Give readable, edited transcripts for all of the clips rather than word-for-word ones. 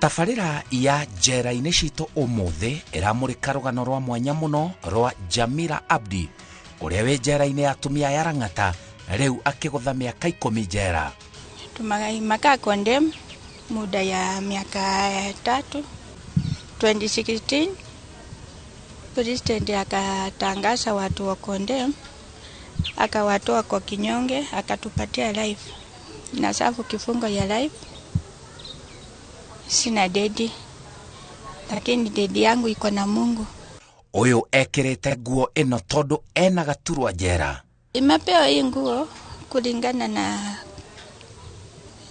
Tabarĩra ya njera-inĩ citũ ũmũthĩ ĩramũrĩka rũgano rwa mwanya mũno rwa Jamila Abdi ũrĩa wĩ njera-inĩ ya atumia ya Lang'ata rĩu akĩgũtha mĩaka 10 njera. Tumekaa condemn muda ya miaka 3. 2016 president akatangaza watu wa condemn, akawatoa kwa kinyonge, akatupatia life. Na safu kifungo ya life. Sina dedi, lakini dedi yangu iko na Mungu. Uyu ekirite nguo ino tondu ena gaturwa njera. Imepewa hii nguo kulingana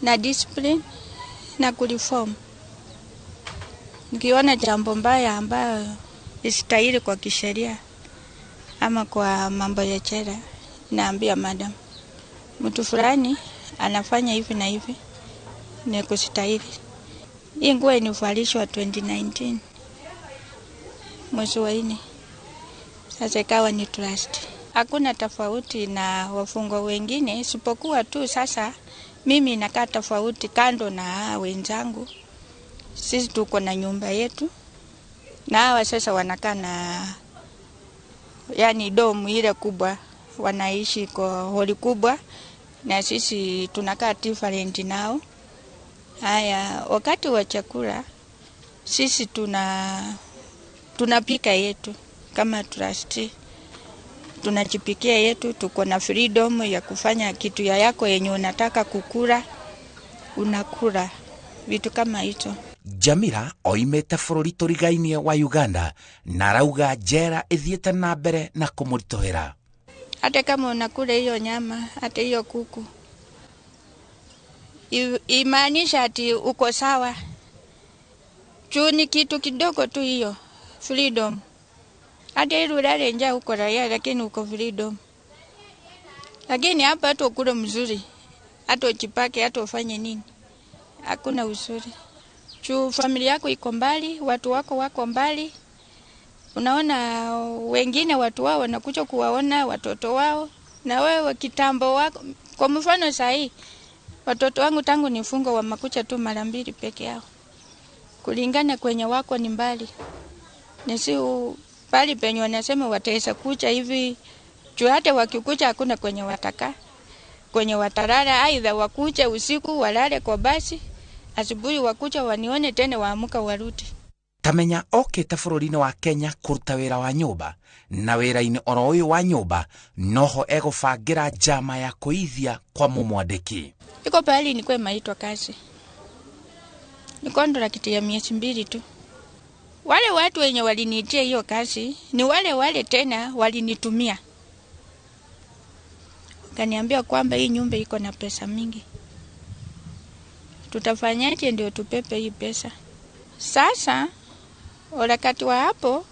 na discipline na kuliform. Nikiona jambo mbaya ambayo isitahili kwa kisheria ama kwa mambo ya jela, naambia madam, mtu fulani anafanya hivi na hivi, ni kustahili. Hii nguo ilivalishwa 2019 mwezi wa 4. Sasa ikawa ni trust. Hakuna tofauti na wafungwa wengine, isipokuwa tu sasa mimi nakaa tofauti kando na wenzangu. Sisi tuko na nyumba yetu, na hawa sasa wanakaa na yani domu ile kubwa, wanaishi kwa holi kubwa, na sisi tunakaa different nao. Haya, wakati wa chakula sisi tunapika yetu kama trustee. Tunajipikia yetu, tuko na freedom ya kufanya kitu ya yako yenye unataka kukula, unakula vitu kama hizo. Jamila oimete bũrũri tũrigainie wa Uganda na arauga njera ĩthiĩte na mbere na kũmũritũhĩra. Hata kama unakula hiyo nyama, hata hiyo kuku, imaanisha ati uko sawa. Juu ni kitu kidogo tu hiyo freedom. Hata ili ulale njaa uko raia, lakini uko freedom. Lakini hapa hata ukule mzuri, hata ujipake, hata ufanye nini, hakuna uzuri. Juu familia yako iko mbali, watu wako wako mbali. Unaona wengine watu wao wanakuja kuwaona watoto wao, na wewe kitambo wako. Kwa mfano sahi watoto wangu tangu nifungo wamekuja tu mara 2 peke yao. Kulingana kwenye wako ni mbali. Nisi pali penye wanasema wataweza kuja hivi, juu hata wakikuja hakuna kwenye wataka, kwenye watalala. Aidha wakuja usiku walale kwa basi, asubuhi wakuja wanione tena waamuka warudi. Tamenya okĩte bũrũri-inĩ wa Kenya kũruta wĩra wa nyũmba, na wĩra-inĩ oro ũyũ wa nyũmba noho egũbangĩra njama ya kũithia kwa mũmwandĩki. Iko pahali nilikuwa nimeitwa kazi. Ni contract ya miezi 2 tu. Wale watu wenye waliniitia hiyo kazi ni wale wale tena walinitumia. Kaniambia kwamba hii nyumba iko na pesa mingi. Tutafanyaje ndio tupepe hii pesa? Sasa wakati wa hapo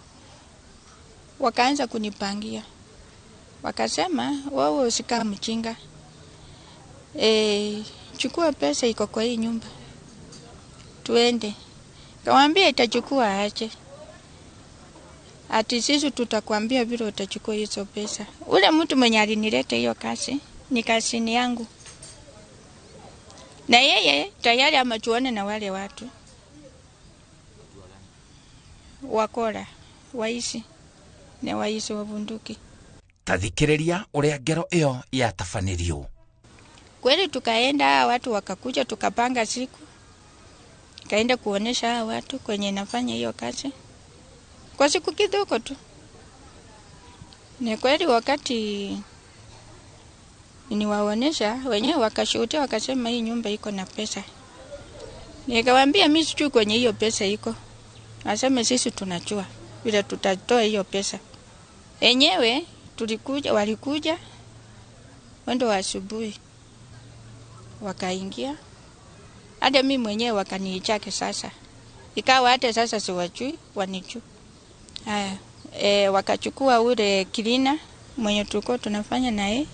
wakaanza kunipangia. Wakasema wewe usikaa mjinga. Chukua pesa iko kwa hii nyumba. Tuende. Kawaambia itachukua aje. Ati sisi tutakwambia vile utachukua hizo pesa. Ule mtu mwenye alinileta hiyo kazi ni kazini yangu. Na yeye tayari amejuana na wale watu. Wakora, waisi, na waisi wa bunduki. Tathikĩrĩria ũrĩa ngero ĩyo yatabanĩrio. Kweli tukaenda, watu wakakuja, tukapanga siku. Kaenda kuonesha watu kwenye nafanya hiyo kazi. Kwa siku kidogo tu. Ni kweli wakati niwaonesha, wenyewe wakashuhudia wakasema hii nyumba iko na pesa. Nikawaambia mimi sijui kwenye hiyo pesa iko. Asema sisi tunajua vile tutatoa hiyo pesa. Enyewe tulikuja, walikuja mwendo wa asubuhi. Wakaingia. Hata mimi mwenyewe wakaniichake sasa. Ikawa hata sasa siwajui, wanijui. Haya, wakachukua ule kilina mwenye tulikuwa tunafanya naye.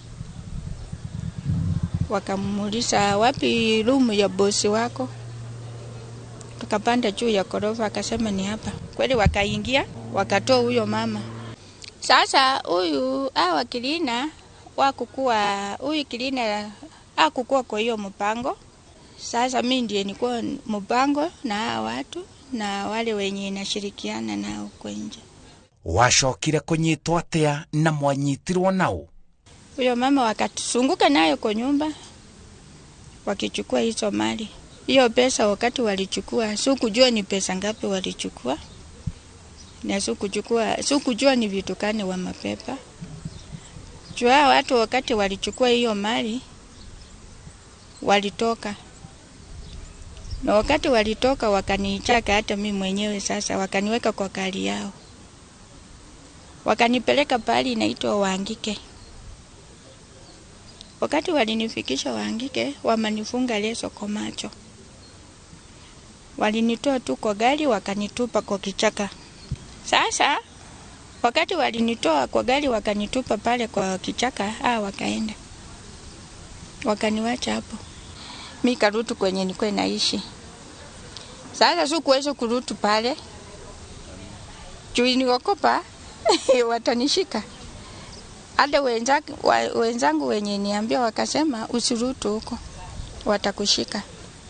Wakamuuliza wapi room ya bosi wako? Tukapanda juu ya ghorofa, akasema ni hapa. Kweli wakaingia, wakatoa huyo mama. Sasa huyu hawa kilina wakukua, huyu kilina hakukua kwa hiyo mpango. Sasa mimi ndiye nilikuwa mpango na hawa watu na wale wenye nashirikiana nao huko nje. Wacokire kunyitwo atia na mwanyitirwo nao? Huyo mama wakatuzunguka nayo kwa nyumba wakichukua hizo mali. Hiyo pesa wakati walichukua, sikujua ni pesa ngapi walichukua. Na sikujua ni vitu gani wa mapepa. Jua watu wakati walichukua hiyo mali walitoka. Na wakati walitoka wakanichaka hata mimi mwenyewe sasa, wakaniweka kwa kali yao. Wakanipeleka pahali inaitwa Wangike. Wakati walinifikisha Wangike, wamanifunga leso kwa macho. Walinitoa tu kwa gari wakanitupa kwa kichaka. Sasa wakati walinitoa kwa gari wakanitupa pale kwa kichaka, wakaenda. Wakaniwacha hapo. Mimi karutu kwenye nilikuwa naishi. Sasa sikuweza kurutu pale. Juu niliogopa watanishika. Hata wenzangu wenye niambia wakasema usirutu huko, watakushika.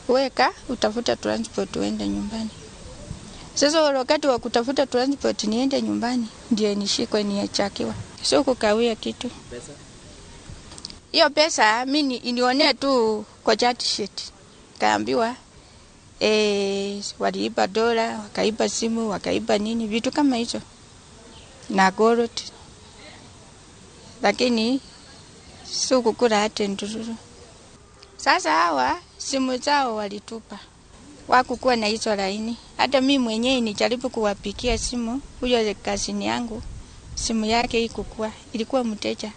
Weka utafuta transport uende nyumbani. Sasa wakati wa kutafuta transport niende nyumbani ndiye nishikwe niachakiwa. Sio kukawia kitu. Pesa? Hiyo pesa mimi nilionea tu kwa chat sheet. Kaambiwa waliiba dola, wakaiba simu, wakaiba nini, vitu kama hizo. Na gold. Lakini sikukula hata ndururu. Sasa hawa simu zao walitupa. Wakukuwa na hizo laini. Hata mimi mwenyewe nijaribu kuwapikia simu huyo kazini yangu, simu yake ikukua, ilikuwa mteja.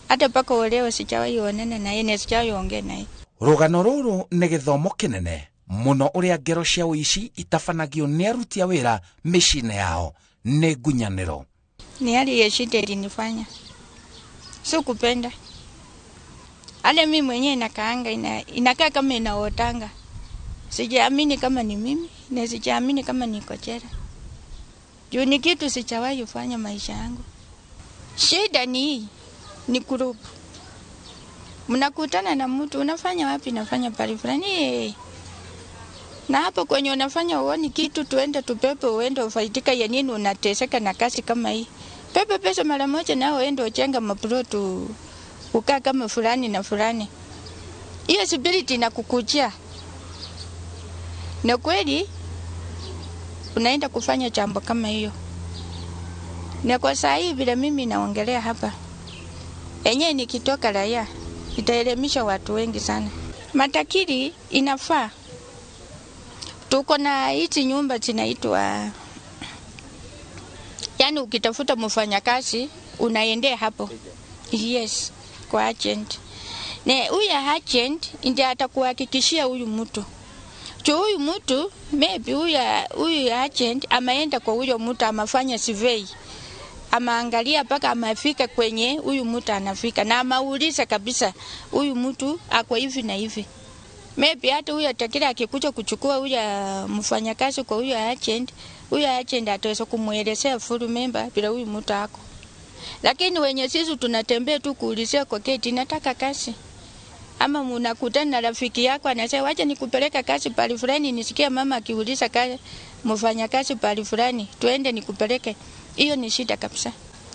Hata paka leo sijawahi onana naye na sijawahi ongea naye. Rugano ruru nĩ gĩthomo kĩnene mũno ũrĩa ngero cia ũici itabanagio nĩ aruti a wĩra mĩciĩ-inĩ yao nĩ ngunyanĩro. Ni hali ya shida ilinifanya sikupenda. Hata mimi mwenyewe nakaanga inakaa kama inaotanga. Sijaamini kama ni mimi na sijaamini kama niko jela. Juu ni kitu sijawahi kufanya maisha yangu. Shida ni hii, ni group. Mnakutana na mtu, unafanya wapi? Nafanya pale fulani. Na hapo kwenye unafanya uone kitu, tuende tupepe uende ufaidika ya nini unateseka na kazi kama hii. Pepe pesa mara moja na uende uchenga maprotu ukaa kama fulani na fulani. Hiyo spirit inakukujia. Na kweli unaenda kufanya jambo kama hiyo. Na kwa saa hii vile mimi naongelea hapa, enyewe nikitoka raia itaelimisha watu wengi sana. Matakiri inafaa. Tuko na hizi nyumba zinaitwa, yani ukitafuta mfanyakazi unaendea hapo. Yes, kwa agent. Na huyu agent ndiye atakuhakikishia huyu mtu. Cho huyu mtu maybe huyu agent ameenda kwa huyo mtu amafanya survey. Amaangalia mpaka amefika kwenye huyu mtu anafika na amauliza kabisa huyu mtu ako hivi na hivi. Maybe hata huyu atakila akikuja kuchukua huyu mfanyakazi kwa huyu agent, huyu agent ataweza kumuelezea full member bila huyu mtu ako. Lakini wenye sisi tunatembea tu kuulizia kwa gate nataka kazi. Ama mnakutana na rafiki yako anasema wacha nikupeleka kazi pale fulani, nisikia mama akiuliza kazi mfanyakazi pale fulani, tuende nikupeleke. Hiyo ni shida kabisa.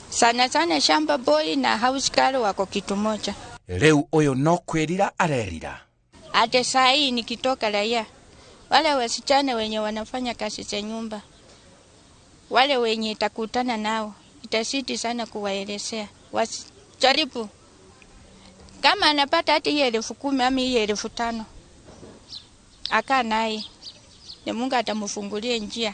Sana sana shamba boy na house girl wako kitu moja. Reu uyu no kwirira arerira. Hata saa hii nikitoka raia, wale wasichana wenye wanafanya kazi za nyumba, wale wenye itakutana nao, itasiti sana kuwaelezea. Wasijaribu. Kama anapata hata hii 10,000 ama hii 5,000, akaa naye. Na Mungu atamfungulia njia,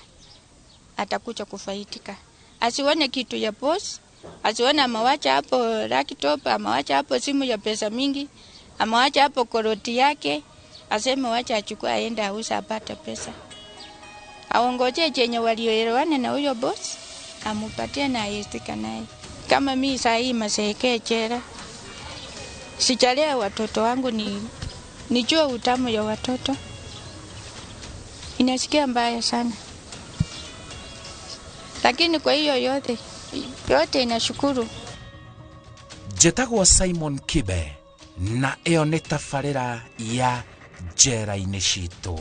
atakuja kufaidika. Asione kitu ya boss, asione amawacha hapo laptop, amawacha hapo simu ya pesa mingi, amawacha hapo koroti yake, aseme wacha achukue aende auze apate pesa. Aongoje chenye walioelewana na huyo boss, amupatie na aistika naye. Kama mimi saa hii masekee jela, sichalea watoto wangu, nijue utamu ya watoto. Inasikia mbaya sana. Lakini kwa hiyo yote inashukuru. Njĩtagwo Simon Kibe na ĩyo nĩ tabarĩra ya Njera-inĩ citũ.